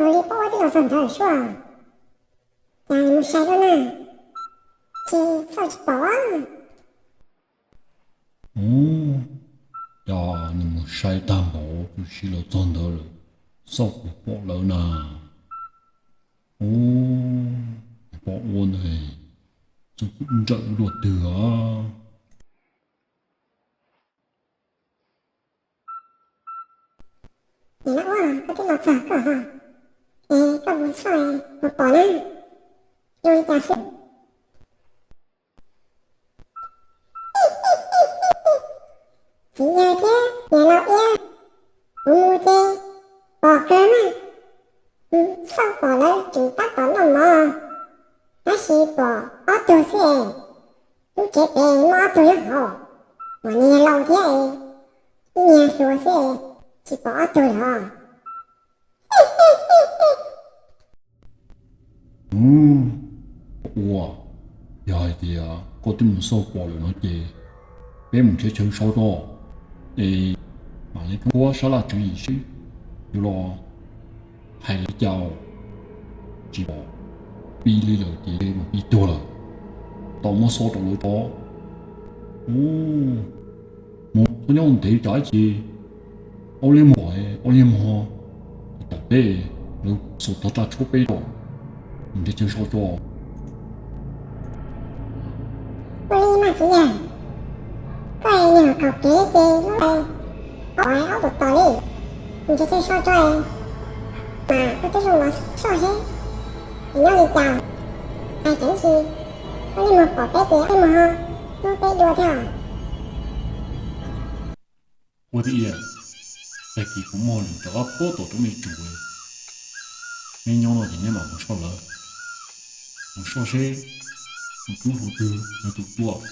Ua li pab ua tij los txog ntawd sua, cas nws mus sai dua na, ces xauj tsis pom. Ub, cas nws mus sai tag npaum, tab sis los txog ntawd lawm, xauj puas pom lawv na. Ub, pab ua ntawd, txawm kuj ntsawm dua twg a. Nim no ua koj twb los txog koj ho, es koj mus xauj puas pom na, zoo li cas xwb. Txiv yawg thiab niam laus iab, kuv mus ces pom kawg na, xauj pom lawv tseem tab tom noj mov, tab sis pom ob tug xwb es, lub tsev pem muaj ob tug nyob hauv, uas niag laus thiab ib niag hluas xwb, tsis pom ob tug lawm os. Ua, yog hais tias koj twb mus xauj pom lawm no ces peb mus nrhiav chaw so tso, es mam li thoob sab laj tswv yim seb yuav los hais li cas. Tsis pom Pib li lawm ces mus Pib tuag lawm, tau muab xauj rau lawv tso. Mus txhob nyob ntev tsam ib chim ob liab mog, ob liab mog, tom peb lawv xuas tog raj tshuab peb tso, mus nrhiav chaw so tso. Ua li mas txiv yawg, koj niag kaum kev ces lub lawv ob ob tug tom li, mus nrhiav chaw so tso, mas koj twb zoo los soj seb es nyob li cas, hais tseem tsis ob liab mog pom peb ces ob liab mog ho muab peb dua thiab. Ua tiag, tag kis kuv muaj lwm rov qab puab tom roob me tsum, neb nyob no ces neb mam mus soj lawv, mus soj seb tus tub hluas twg yog tus tuaj.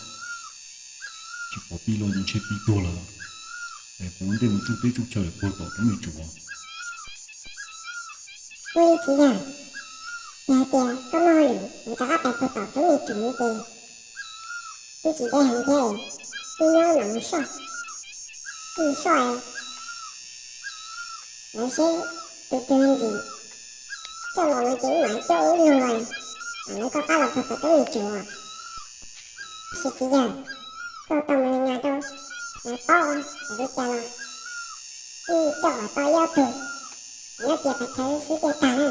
Tsis pom Pib los ntshe Pib tuag lawm, es kuv ua ntej mus tsuj teb tsuj chaw puag tom roob me tsum. Ua li txiv yawg, yog hais tias koj muaj lwm rov qab pais puag tom roob me tsum ces twb tsis deb heev thiab, wb nyob mam mus soj, mus soj lawv seb tus twg ntxim coj los no ces wb mam coj wb lug los, mam lawv koj qab los puag tom roob me tsum. Tab sis txiv yawg, koj tau mus li nas rau lawv paub hais li cas los wb coj kom tau ib ob tug, nyob tias pes tsawg xwb thiaj tag na.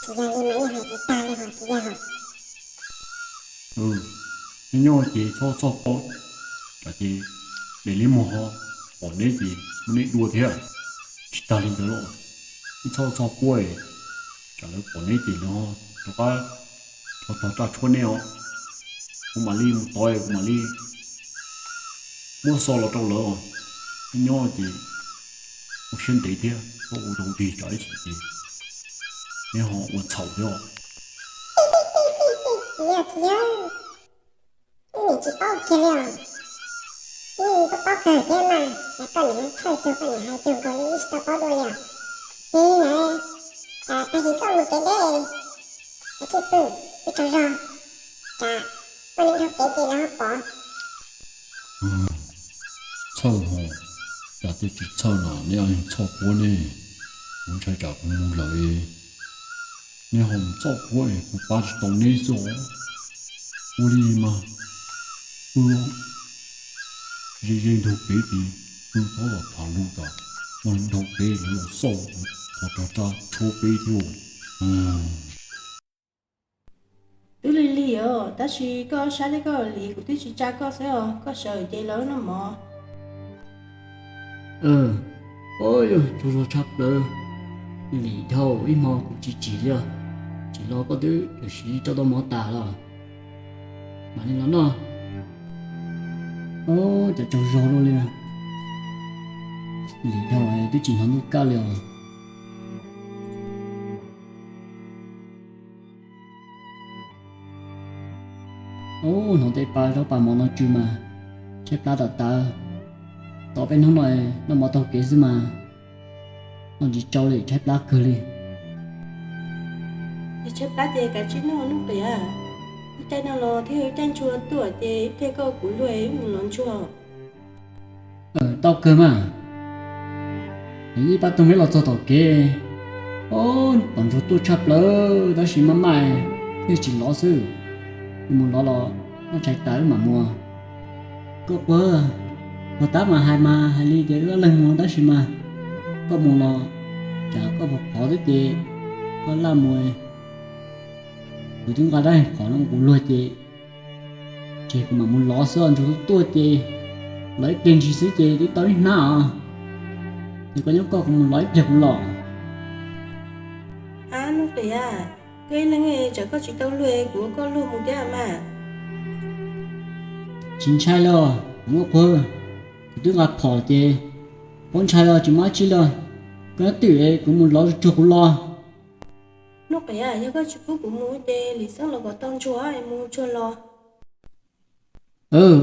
Tsis yog li mas yeej hais tsis tag li hos txiv yawg hos. Neb nyob ces txhob txhoj puab, tsam ces pem liab mog ho pom neb ces muab neb dua thiab. Tsis tag li ntawd los, neb txhob txhoj puab, tsam lawv pom neb ces lawv ho rov qab rho tog raj tshuab neb os. Kuv mam li mus tod, kuv mam li muab xov los rau lawv os. Neb nyob ces ua siab ntev thiab, txhob ua rau dig tsam ib chim ces neb ho ua ntxhaum thiab os. Txiv yawg, txiv yawg, wb nim tsis paub kiag li os. Wb paub kawg thiab mas, es koj niam txhawj cuag koj niam hais cuag nkaus li wb tsis tau paub dua li os. Ces tag kis koj mus kev deb, koj tsis pw, wb tsaug zog, tsam koj niam dhau kev ces lawv ho pom. Txhawj hos, cas tej tsis txhawj na, neb txhob puab ne, kuv ntshai tsam kuv mus lawm neb ho mus txhob puab es kuv pab tsis tau neb xwb os. Ua li mas, pw ze ze ntug kev ces pw txhob los tham lus tas, muaj li dhau kev lawv los xauj, tog rog raj tshuab peb thiab. Twb lig lig os, tab sis koj saib thiab koj lim, kuv twb tsis tsa koj xwb os, koj sawv ces los noj mov. Ua, tsaug zog tshaj plaws, lim dhau ib hmo kuv tsis tsim li os, tsis los koj twb tam sim coj tau mov tas los. Mam li los noj. Ua, cas tsaug zog luaj li, lim dhau twb tsis hnov ntuj kaj li os. Ub, hnov tej pa zaub pa mov no tsw mas tshaib plab tas tas. Tos peb hnub no noj mov taug kev xwb mas noj tsis tsau li, tshaib plab kawg li. Yog tshaib plab ces kav tsij noj, noj pliam. Ib caij no los thiaj ib caij ntsuag tuaj ces ib pliag koj kuv luag wb mus lov ntsuag. Tau kawg mas. Nws ib pab toog peb los txog tom kev, Ob, pom ntsuag tuaj tshaj plaws tab sis maj maj thiaj tsis lov xwb. Mus lov los noj tshais tas wb mam mus. Koj quag, puag ta mas hais mas hais li tias wb ob leeg mus tab sis mas koj mus los tsam koj phom phov xwb ces koj laj mus, kuv twb nqa dab phom no ua kuv luag ces, ces kuv mam mus lov xwb os. Ntsuag tuaj tuaj ces lov ib pliag ntsis xwb ces twb tau ib hnab os. Ces koj nyob koj, kuv mus lov ib pliag kuv los. Ab, Nuj Qis, koj ib leeg tsam koj tsis tau luag kuv ua koj luag mus thiab mas. Tsis ntshai los kuv muaj quag, kuv twb nqa phom ces, paub ntshai los tsis muaj dab tsi los. Koj nyob twj ywm, kuv mus lov tsuag tsuag kuv los. Nuj Qis, yog koj tsis pub kuv mus ces Lis Xeeb los kom tau ntsuag es mus tsuag los.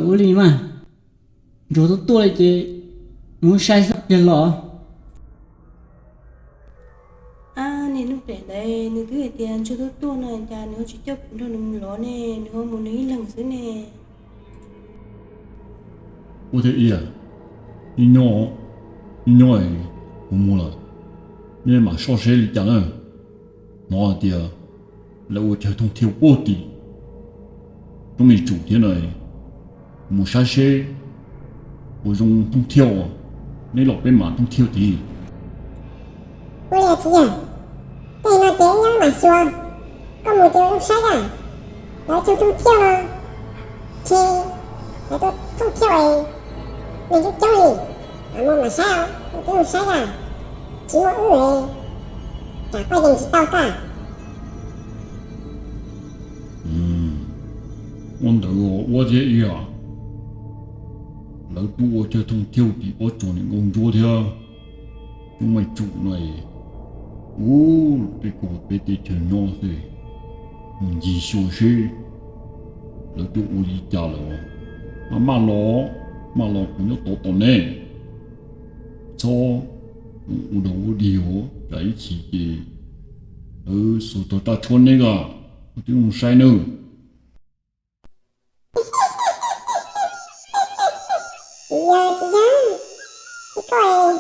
Ua li mas, ntsuag tuaj tuaj li ces mus sai xwb pliag los. Ab, niag Nuj Qis ntawd nws twb hais tias ntsuag tuaj tuaj no cas nws ho tsis coj kuv nrog nws mus lov ne, nws ho mus nws ib leeg xwb ne. Ua thiab ias, nyob nyob, kuv mus lawm, nej mam soj seb li cas na. Hnov hais tias lawv ua chaw thooj thiaj puag tim roob Lis Tsum thiab na, mus saib seb puas zoo thooj thiaj, neb los peb mam thooj thiaj tid. Ua li txiv yawg, tej no ces nyob mam xyuas, koj mus ces zoo saib na. Lawv thooj thooj thiaj no, ces lawv tuaj thooj thiaj, neeg coob coob li, mam mus mam saib, lawv twb zoo saib na, tsis muaj wb, tsam koj yeej tsis tau koj. Ua ntawd ua thiab ias, lawv tuaj ua chaw thooj thiaj tim pob tsuas niam nkauj ntsuab thiab roob Lis Tsum no. Ub, tej ko peb teb chaws nyob xwb, mus ncig xyuas seb lawv tuaj ua li cas lawm. Maj maj los, maj los kuv nyob tod tos neb. Txhob ua dog ua dig os, tsam ib chim ces lawv xuas tog raj tshuab neb a, koj twb mus saib nawb. Txiv yawg, txiv yawg,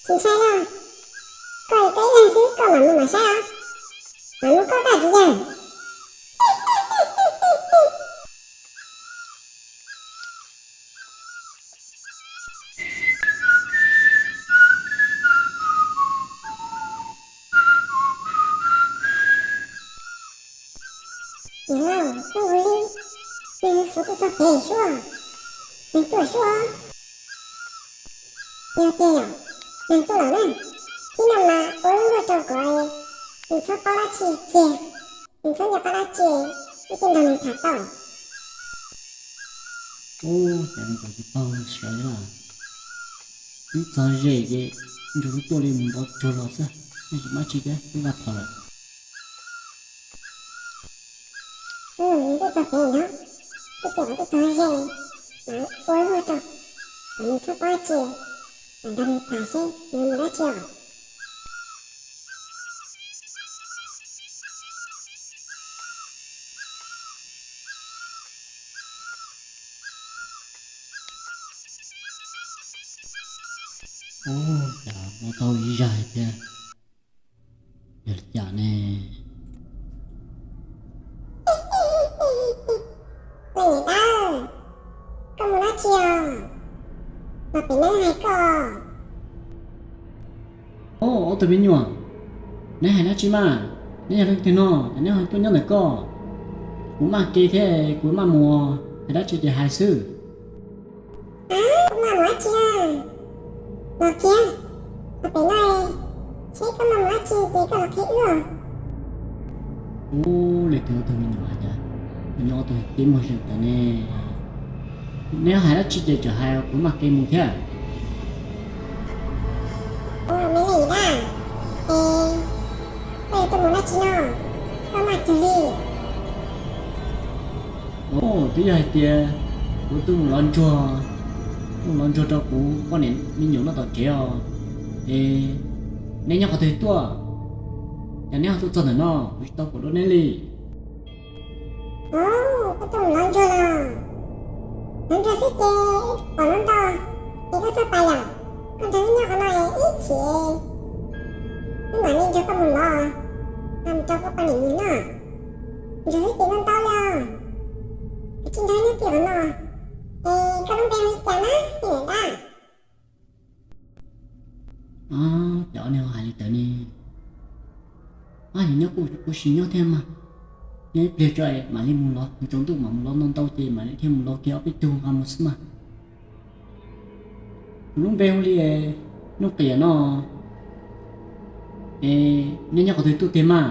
koj tsis ntshai los, koj koj ib leeg xwb koj mam mus mam saib os, mam mus koj koj txiv yawg. Niam laus, koj ua li, nws xuv tuaj txog pem suab, nws tuaj suab. Yog tiag yom, nws tuaj lawm na, tib no mas ua lub luaj rau kuv, nws txhob paub dab tsi kiag, nws txhob nco qab dab tsi, wb thiaj nrog nws tham tau. Ub, cas nws tsis paub sawv los, twb txog ze ces ntsuag tuaj li mus nrov tsuag los xwb, nej tsis mab tsi thiab twb nqa phom lawm. Nws twb txog pem no, twb txog, twb txog ze, mas ua luaj rau, kom nws txhob paub dab tsi, mam nrog nws tham seb nws mus dab tsi os. Ub, cas mus tau ib zag thiab, yog li cas ne? Niam dab, koj mus dab tsi os? Los pem neb hais koj. Ob, ob tug me nyuam, neb hais dab tsi mas? Neb yog leej twg no es neb ho tuaj nyob ntawm koj? Kuv maj ke thiab kuv maj mus, hais dab tsi ces hais xwb. Kuv maj mus dab tsi na? Los kiag, los pem no, seb koj maj mus dab tsi ces koj los qhia wb. Ub, leej twg ob tug me nyuam hais tias nyob ob tug tib muag zeem tas ne. Neb hais dab tsi ces txawm hais, kuv maj ke mus thiab. Ub, me leej dab, es koj yuav tuaj mus dab tsi no? Koj maj kawg li. Ub, twb yog hais tias kuv tuaj mus lov ntsuag, tuaj mus lov ntsuag rau kuv poj niam me nyuam noj tom tsev os. Es neb nyob qhov twg tuaj, cas neb ho tuaj txog ntawm no, kuv tsis tau pom dua neb li. Ub, koj tuaj mus lov ntsuag los? Lov ntsuag xwb ces pom ntau ntau, es koj txhob pais lawm, koj nrog wb nyob qhov no es ib chim wb mam li nrog koj Poj niam nyiam noj, ntsuag xwb ces noj ntau li os. Koj tsis nrog nyob tim qhov no, es koj lub npe hu li cas na niam dab? Cov niag hais li ntawd ne, ab, nyob kuj ua si nyob thiab mas, nyob ib pliag tso mam li mus los, tsaus ntuj mam mus los, noj ntau ces mam li thiaj mus los kiag ob peb tug nqa mus xwb mas. Kuv lub npe hu li Nuj Qiam no, es neb nyob qhov twg tuaj tiag mas?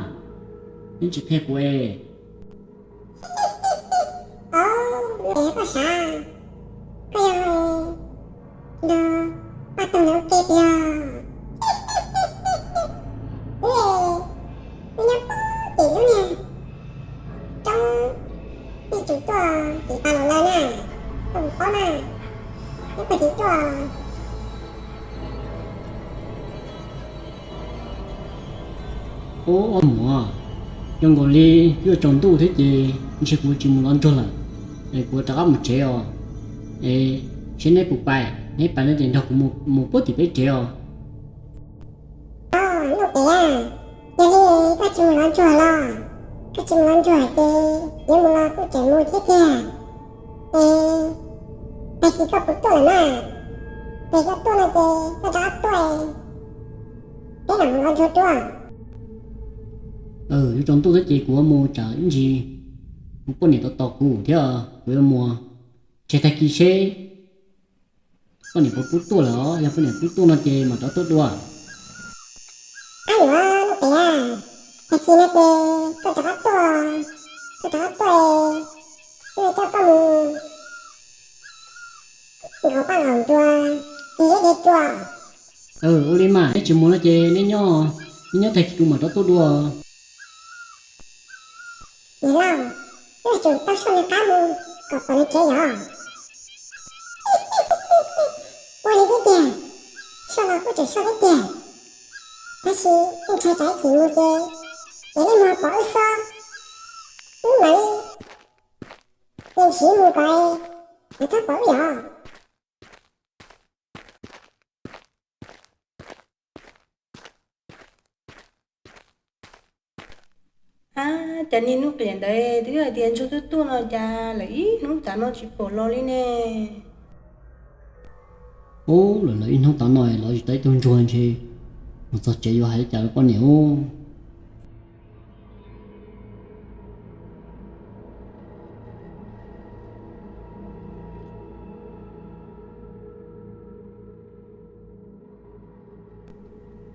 Neb tsis qhia kuv es. Au, npe koj sav, koj yog nrog paj toog ntawd ua ke tiag. Wb, wb nyob pem lub niag roob, ib tug tuaj tim pas laus lawm na, koj puas paub na, wb pag tim tuaj. Ub, ob muam, zoo nkaus li yuav tsaus ntuj thiab ces ntshe kuv tsis mus lov ntsuag lawm, es kuv rov qab mus tsev os. Es seb neb puas pais, neb pais no ces nrog kuv mus puag tim peb tsev os. Nuj Qiam, yog li koj tsis mus lov ntsuag los? Koj tsis mus lov ntsuag ces yuav mus los kuj tseem mus thiab tiag. Es tag kis koj puas tuaj lawm na? Tag kis koj tuaj no ces koj rov qab tuaj, peb mam mus lov ntsuag dua. Yuav tsaus ntuj thiab ces kuv yuav mus, tsam ib ntsis kuv poj niam tos tos kuv thiab, kuv yuav mus. Tseg tag kis seb poj niam puas pub tuaj lawm os, yog poj niam pub tuaj no ces mam rov tuaj dua. Ab yuav, Nuj Qiam, tag kis no ces koj rov qab tuaj, koj rov qab tuaj, wb coj koj mus nkaum paj nkaum nruas, tig zeb tig tsua. Ua li mas neb tsis mus no ces neb nyob, neb nyob tag kis kuv mam rov tuaj dua. Niam laus, wb yuav tsum tau soj nws qab mus kom pom nws tsev yom. Ua li thiab tiag, soj los kuj tseem soj thiab tiag, tab sis wb ntshai tsam ib chim mus ces, ces leej muag pom wb xwb, wb mam li tig ntshiv mus kom nws txhob pom wb yom. Ab, cas niag Nuj Qiam ntawd twb hais tias ntsuag tuaj tuaj no cas lawm ib hnub tav no tsis pom los li ne? Ub, lawm lawm ib hnub tav no los tsis tau ib tug ntsuag ntshe mus txog tsev yuav hais li cas rau poj niam ub.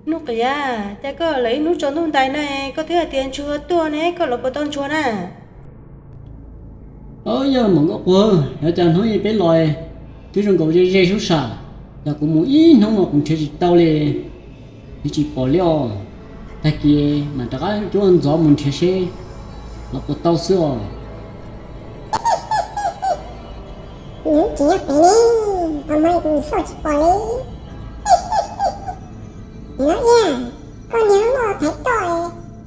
Nuj Qiam, cas koj lawm ib hnub tsaus ntuj ntais na, koj twb hais tias ntsuag tuaj ne, koj los puas tau ntsuag na? Yog mas Nkauj Quag, yog cas hnub ib peb los twb zoo nkaus ze ze sub sam, cas kuv mus ib hnub no kuv nrhiav tsis tau li, nrhiav tsis pom li os. Tag kis mam rov qab cuab ntxov mus nrhiav seb los puas tau xwb os. Nws tsis yog pem ne, tau hmo kuv xauj tsis pom li. Nyob iab, koj niag loj thaiv toj,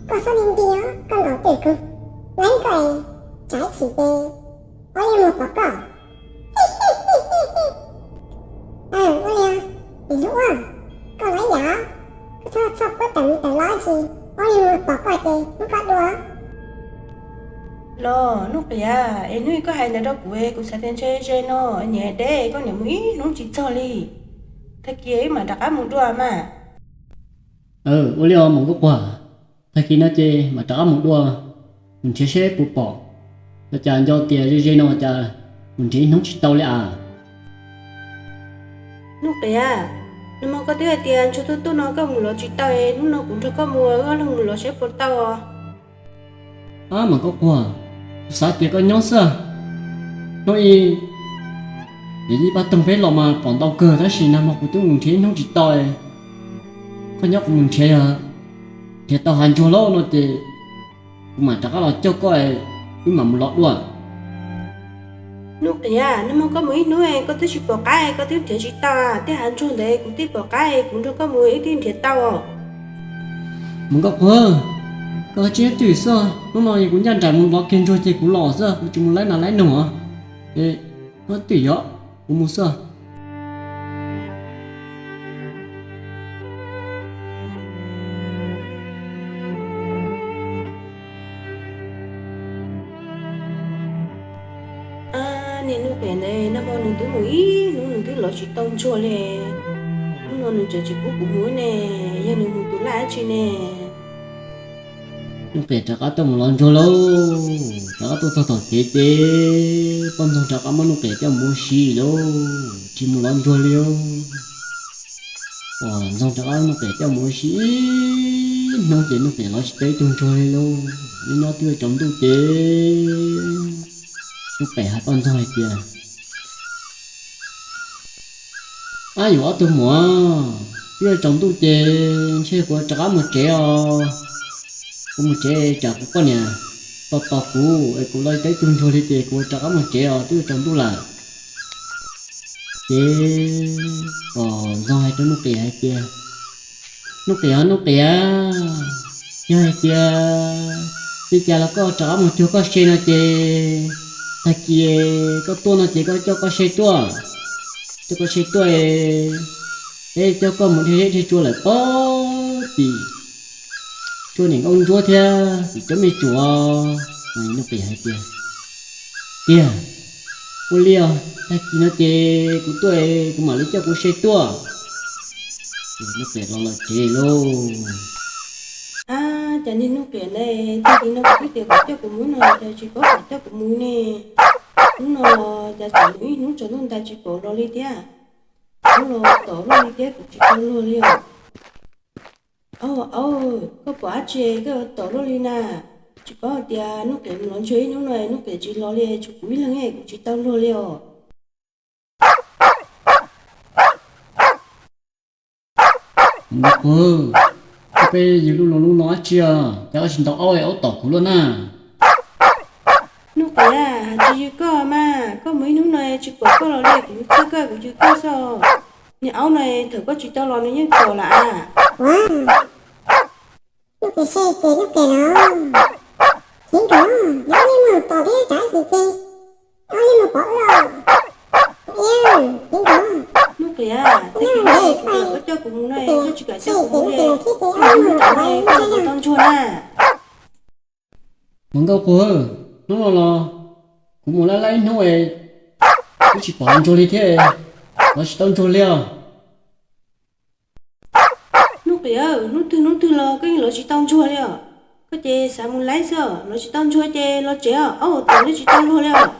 koj xob nti nti os, koj nkaum twm kuv, laib koj, tsam ib chim ces ob liab muag pom koj. Ua li, nws hlub ua, koj los ib yam, koj txhob txhob puab tawm mus tawm los tsis, ob liab muag pom koj ces muab koj dua. Los Nuj Qiam, es hnub koj hais ntawd rau kuv, kuv xav tias ntshe ze no niam deb koj niam mus ib hnub tsis txog li. Tag kis wb mam rov qab mus dua mas. Ua li os mas Nkauj Quag, tag kis no ces mam rov qab mus dua, mus nrhiav seb puas pom. Ua cas nco tias ze ze no cas mus nrhiav ib hnub tsis tau li as. Nuj Qiam, nag hmo koj twb hais tias ntsuag tuaj tuaj no koj mus lov tsis tau, hnub no kuv nrog koj mus, wb ob leeg mus lov seb puas tau os. Ab mas Nkauj Quag, kuv xav tias koj nyob xwb. Hnub ib, niam yij pab toog peb los mas pom ntau kawg tab sis nag hmo kuv twb mus nrhiav ib hnub tsis tau. Koj nyob kuv mus nrhiav, yog nrhiav tau hav ntsuag lawm no ces kuv mam rov qab los coj koj, wb mam mus lov dua. Nuj Qiam, nag hmo koj mus ib hnub koj twb tsis pom qab, koj twb nrhiav tsis tau, tej hav ntsuag ntawd kuv twb pom qab, kuv nrog koj mus wb twb nrhiav tau. Mas Nkauj Quag, koj tsis nyob twj ywm xwb, hnub no kuv ncaj nraim mus lov kiag ntsuag ces kuv los xwb, kuv tsis mus laib nas laib noog. Nyob twj ywm, kuv mus xwb. Qias ntawd nag hmo nws twb mus ib hnub nws twb lov tsis tau ntsuag li. Hnub no nws tseem tsis pub kuv mus ne, yog nws mus tus laj dab tsi ne? Nuj Qias rov qab tuaj mus lov ntsuag lauj. Rov qab tuaj txog tom kev ces poj ntxoog rov qab muab Nuj Qias coj mus ua si lauj, tsis mus lov ntsuag li. Poj ntxoog rov qab Nuj Qias coj mus ua si ib hnub ces Nuj Qias lov tsis tau ib tug ntsuag li lauj. Nyob nyob twb yuav tsaus ntuj ces Nuj Qias hais poj ntxoog hais tias, Ab, yus ob tug muam, twb yuav tsaus ntuj ces ntshe kuv rov qab mus tsev os. Kuv mus tsev tsam kuv poj niam tos tos kuv es kuv lov tsis tau ib tug ntsuag li ces kuv rov qab mus tsev os, twb yuav tsaus ntuj lawm. Ces poj ntxoog hais rau Nuj Qias hais tias, Nuj Qias, Nuj Qias, yog hais tias li cas los koj rov qab mus cuag koj se no ces tag kis koj tuaj no ces koj coj koj se tuaj, coj koj se tuaj es peb coj koj mus dhia zeb dhia tsua lawm pob tim tsua niam nkauj ntsuab thiab tim cov me tsuam. Nuj Qias hais tias, Tiag, ua li os, tag kis no ces kuv tuaj es kuv mam li coj kuv se tuaj. Ces Nuj Qias los lawm tsev lauj. Ab, cas niag Nuj Qias ntawd tag kis no kuv twb tias kom coj kuv mus no cas tsis paub kom coj kuv mus ne? Hnub no los cas tseem mus ib hnub tsaus ntuj ntais tsis pom los li thiab. Hnub no tom luaj li thiab kuv tsis tau luag li os. Au, au, koj pom dab tsi koj tom luaj li na? Tsis paub hais tias Nuj Qias mus lov ntsuag ib hnub no Nuj Qias tsis los li, tshuav kuv ib leeg kuv tsis tau luag li os. Nkauj Qus, koj peb yws lub lub no dab tsi os, cas koj tsis ntaus aub es aub tom kuv luaj na? Nuj Qias, hais tsis yws koj mas, koj mus ib hnub no tsis pom koj los li, kuv yws txhawj koj kuv yws koj xwb. Niag aub no thaum koj tsis tau los nws yeej tom lawm as. Nuj Qias se ces Nuj Qias los, Khiv Nkauj, nyob li mus tom thiab tsav xim ces, nyob li mus pov los, Khiv Nkauj. Nuj Qias, tag kis no kuv tias koj coj kuv mus no koj tsis kam coj kuv mus li, koj mus tom no koj tsis tau ntsuag na. Mas Nkauj Qus, hnub no los kuv mus laj laj ib hnub es twb tsis pom ntsuag li thiab, lov tsis tau ntsuag li os. Nuj Qias, hnub twg hnub twg los koj yeej lov tsis tau ntsuag li os. Koj ces xav mus laib xwb os, lov tsis tau ntsuag ces los tsev os, aub tom li tsis tau luag li os.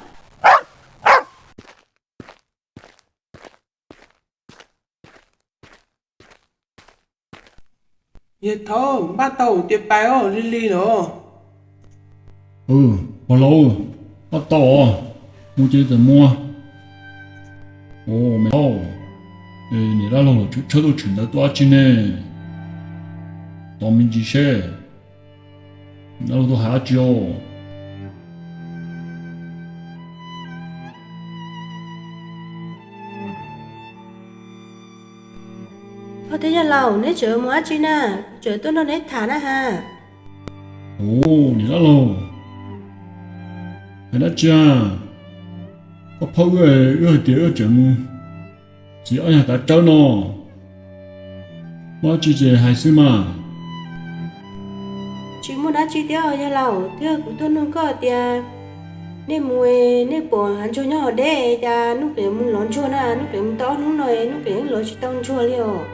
Yawg Thaub, npaj tau tias pais os, lig lig los. Pog laus, npaj tau os, mus ces txawm mus. Me Thaub, niam dab laug los tshawb tshawb tuaj tshwm ntawd tuaj dab tsi ne? Tos me ntsis seb, niam dab laug tuaj hais dab tsi os? Pog thiab yawg laus, neb tseem mus dab tsi na? Kuv tseem tuaj nrog neb tham na ha. Ua, niam dab laug, hais dab tsi a? Koj paub wb, wb hais tias wb tseem mus txiav ob nyuag tav tsawb no, muaj dab tsi ces hais xwb mas. Tsis muaj dab tsi thiab yawg laus, thiab kuv tuaj nug koj tias nej mus, nej pom hav ntsuag nyob hov deb, cas Nuj Qias mus lov ntsuag na, Nuj Qias mus tau ob hnub no Nuj Qias yeej lov tsis tau ntsuag li os.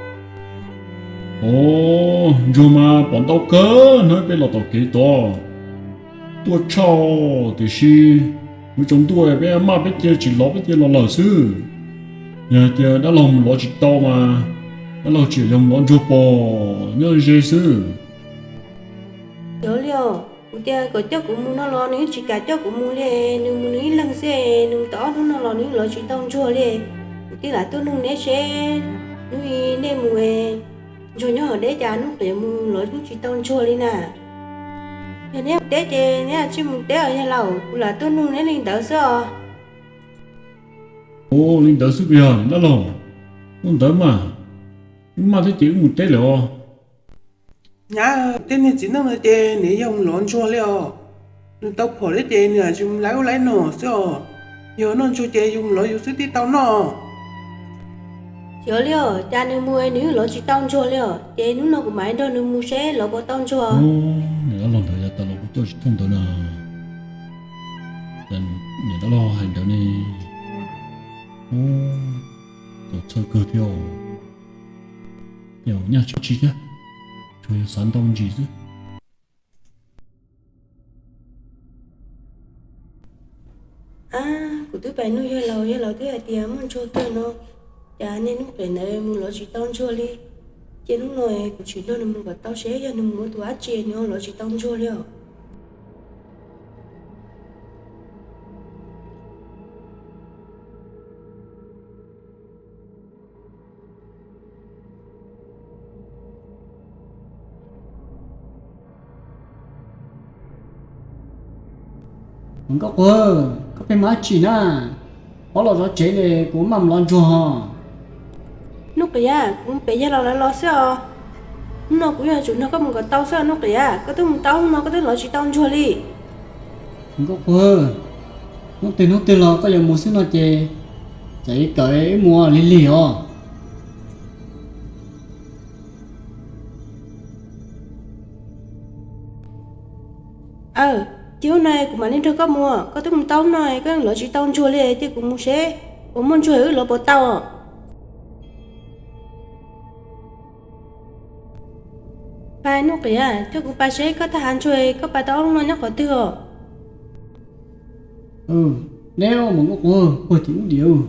Ua, ntsuag mas pom ntau kawg, hnub peb los tom kev tod tuaj tshaj, tiam sis yuav tsaus ntuj peb maj peb cia tsis lov peb cia los lawm xwb. Yog hais tias dab laug mus lov tsis tau mas dab laug tseem yog mus lov ntsuag pom nyob ze xwb. Yog li os, kuv tias kom coj kuv mus no los nws yeej tsis kam coj kuv mus li, nws mus nws ib leeg xwb, nws mus tau ob hnub no los nws yeej lov tsis tau ntsuag li. Kuv thiaj lam tuaj nug neb seb hnub i nej mus, ntsuag nyob hov deb cas Nuj Qias mus lov yeej tsis tau ntsuag li na. Yog neb mus teb ces neb tsij mus teb os yawg laus, kuv lam tuaj nug neb li ntawd xwb os. Ua, li ntawd xwb puas yog dab laug? Ua ntawd mas, wb maj thiab ces wb mus teb lawm os. Nyab, tej niag txiv neej no ces nws yog mus lov ntsuag li os. Nws tau phom thiab ces nws tsis mus laib ub laib no xwb os. Yog noj ntsuag ces yus mus lov yus xwb thiaj tau noj. Xyov li os, cas nws mus nws lov tsis tau ntsuag li os, ces hnub no kuv mam nrog nws mus seb lov puas tau ntsuag. Niam dab laug ntawd yav tas los kuv coj tsis thooj ntawd na. Niam dab laug hais ntawd ne. Ub, txaus txhawj kawg thiab. Ces nyaj tsis tsis thiab, tsuas yog xav ntau ntsis xwb. Ab, kuv twb pais nug yawg laus, yawg laus twb hais tias muaj ntsuag kawg no, cas niaj hnub pem ntawd mus lov tsis tau ntsuag li. Ces hnub no kuv tsim nyog nws mus kom tau seb yog nws mus ua tus dab tsi nws ho lov tsis tau ntsuag li os. Nkauj Quag, koj pheej mus dab tsi na? Ob los zov tsev li kuv maj mus lov ntsuag ho. Nuj Qiam, kuv pem yawg laus lawv los xwb os. Hnub no kuv yuav tsum nrog koj mus kom tau xwb os Nuj Qiam, koj twb mus tau hnub no koj twb lov tsis tau ntsuag li. Nkauj Quag, hnub twg hnub twg los koj yuav mus xwb no ces txawm kawm wb mus lig lig os. Aw, ces hnub no kuv mam li nrog koj mus, koj twb mus tau hnub no koj lov tsis tau ntsuag li, ces kuv mus seb uas muaj ntsuag wb lov puas tau. Pais Nuj Qiam, coj kuv pais seb koj thaj hav ntsuag koj pais tau ob hnub no nyob qhov twg os. Neb mas Nkauj Quag, puag tim ub diam.